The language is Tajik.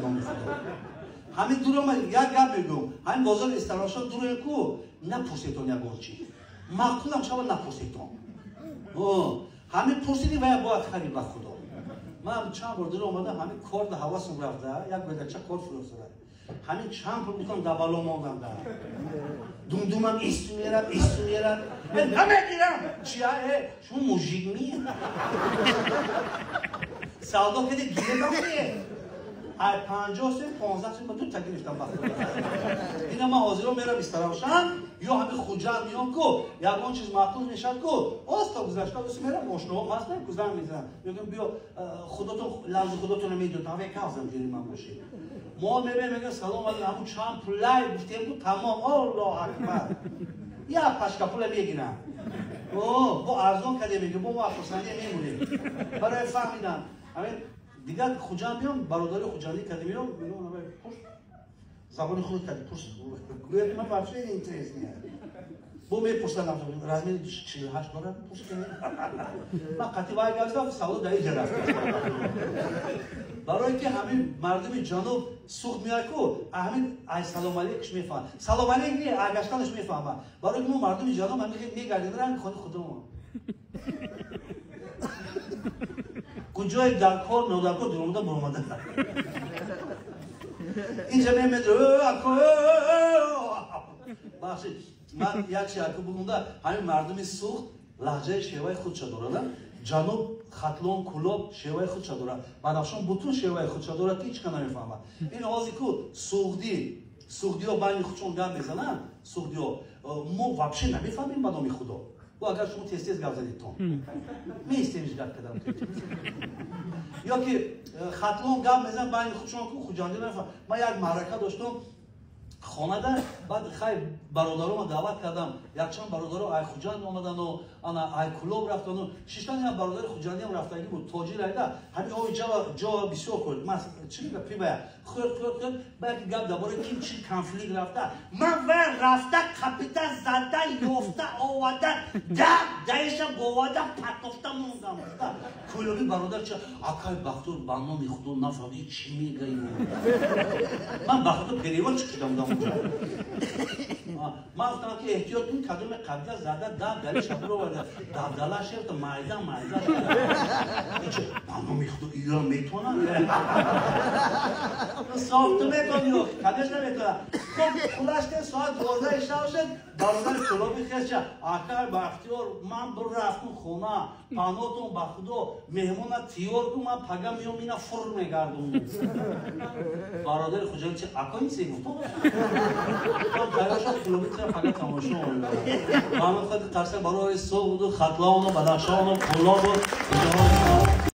Номи Худо. Ҳамин дуро ман як гап мегӯм. Ҳамин бозори Истаравшан дуроем ку, напурсетон ягон чӣ. Маъқулам шава, напурсетон. Ҳамин пурсиди вая бояд хари, ба Худо. Ман чанд бор дуро омада, ҳамин кор да ҳавасум рафта, як бедача кор фурӯхтада. Ҳамин чанд пул гуфтам, давало мондам да. Думдумам исту мерад, исту мерад. Намегирам. Чия, э, шумо мужик ми? Савдо кеди гирдам ме. Ай 50 сем, 15 сем ба дута гирифтам, ба Худо. Ина ман ҳозиро мерам Истаравшан, ё ҳамин Хуҷанд меём ку, ягон чиз маъқул мешад ку, оста гузашта оси мерам, ошноҳом ҳастан ку, занг мезанам. Мегӯям, биё, худотон лавзи худотонро медиёд, ҳаве кавзам ҷири ман бошед. Мо мебием, мегӯям, салом алейкум, ҳамун чанд пулай гуфтем ку, тамом, Аллоҳ акбар. Як пачка пула мегирам. О, бо арзон каде мегӯ, бо мо хурсандия мемонем. Барои фаҳмидам. Ҳамин дигар Хуҷанд меём, бародари хуҷандӣ каде меём, мегӯям, пурс забони худ каде пурс. Гӯяд, ман вообще интересно. Бо мепурсадам, размери 48 дорад, пурс. Ман қатъи вай гап задам, савдо дар инҷа рафт. Барое ки ҳамин мардуми ҷануб Суғд меояд ку, ҳамин ай салом алейкш мефаҳмад. Салом алейк не, ай гаштанаш мефаҳмад. Барое ки мо мардуми ҷануб ҳамин мегардем ранги хони худамон. Куҷое дар кор нодаркор дуромада буромада. Инҷа мемед, бахшид, ман як чи аку бугумда, ҳамин мардуми Суғд лаҳҷаи шеваи худша дорад. Ҷануб, Хатлон, Кулоб шеваи худша дорад. Бадахшон бутун шеваи худша дорад, ки ҳеч ка намефаҳмад. Ин ози ку суғдӣ, суғдиё байни худшон гап мезананд, суғдиё мо вообще намефаҳмем, ба номи Худо. Бо агар шумо тез тез гап задедтон, меистемиш гап кардам. Ё ки Хатлон гап мезанад байни худшон ку, хуҷандӣ намефаҳмад. Ман як маърака доштам хонада, баъд хай бародарома даъват кардам, якчанд бародаро ай Хуҷанд омадану ана ай Кулоб рафтану шиштан. Як бародари хуҷандиам рафтагӣ буд, тоҷир айда, ҳамин ои ҷава ҷова бисёр хӯрд, ман чӣ мега, пибая хӯрд, хӯрд, хӯрд. Ба яки гап дар бораи ким чи конфликт рафта, ман вай рафта капита зада ёфта овада да даиша бовада патофта мондам. Кулоби бародар чи, акай Бахтур, ба номи Худо нафаҳмӣ чӣ мегаӣ. Ман ба Худо переводчик шудам. Ман гуфтам ки эҳтиёт кун, кадоме қабила зада даб далиша буроварда, дабдала шефта майда майда. Ба номи Худо, иёра метавонам софту метавони, конечно метавонам. Хуб, хулаш ки соат 12 шаб шуд, бародари кулоби хесча, акай Бахтиёр, ман бурафтум хона, панотон, ба Худо, меҳмона тиёр кун, ман пага меём, ина фур мегардум. Бародари хуҷандӣ чи, ако ин се гуфтам, тайёр шуд, кулоби тира пага тамошо омад. Ба ҳамин хотир қарса барои Суғду, Хатлону, Бадахшону, Кулобу.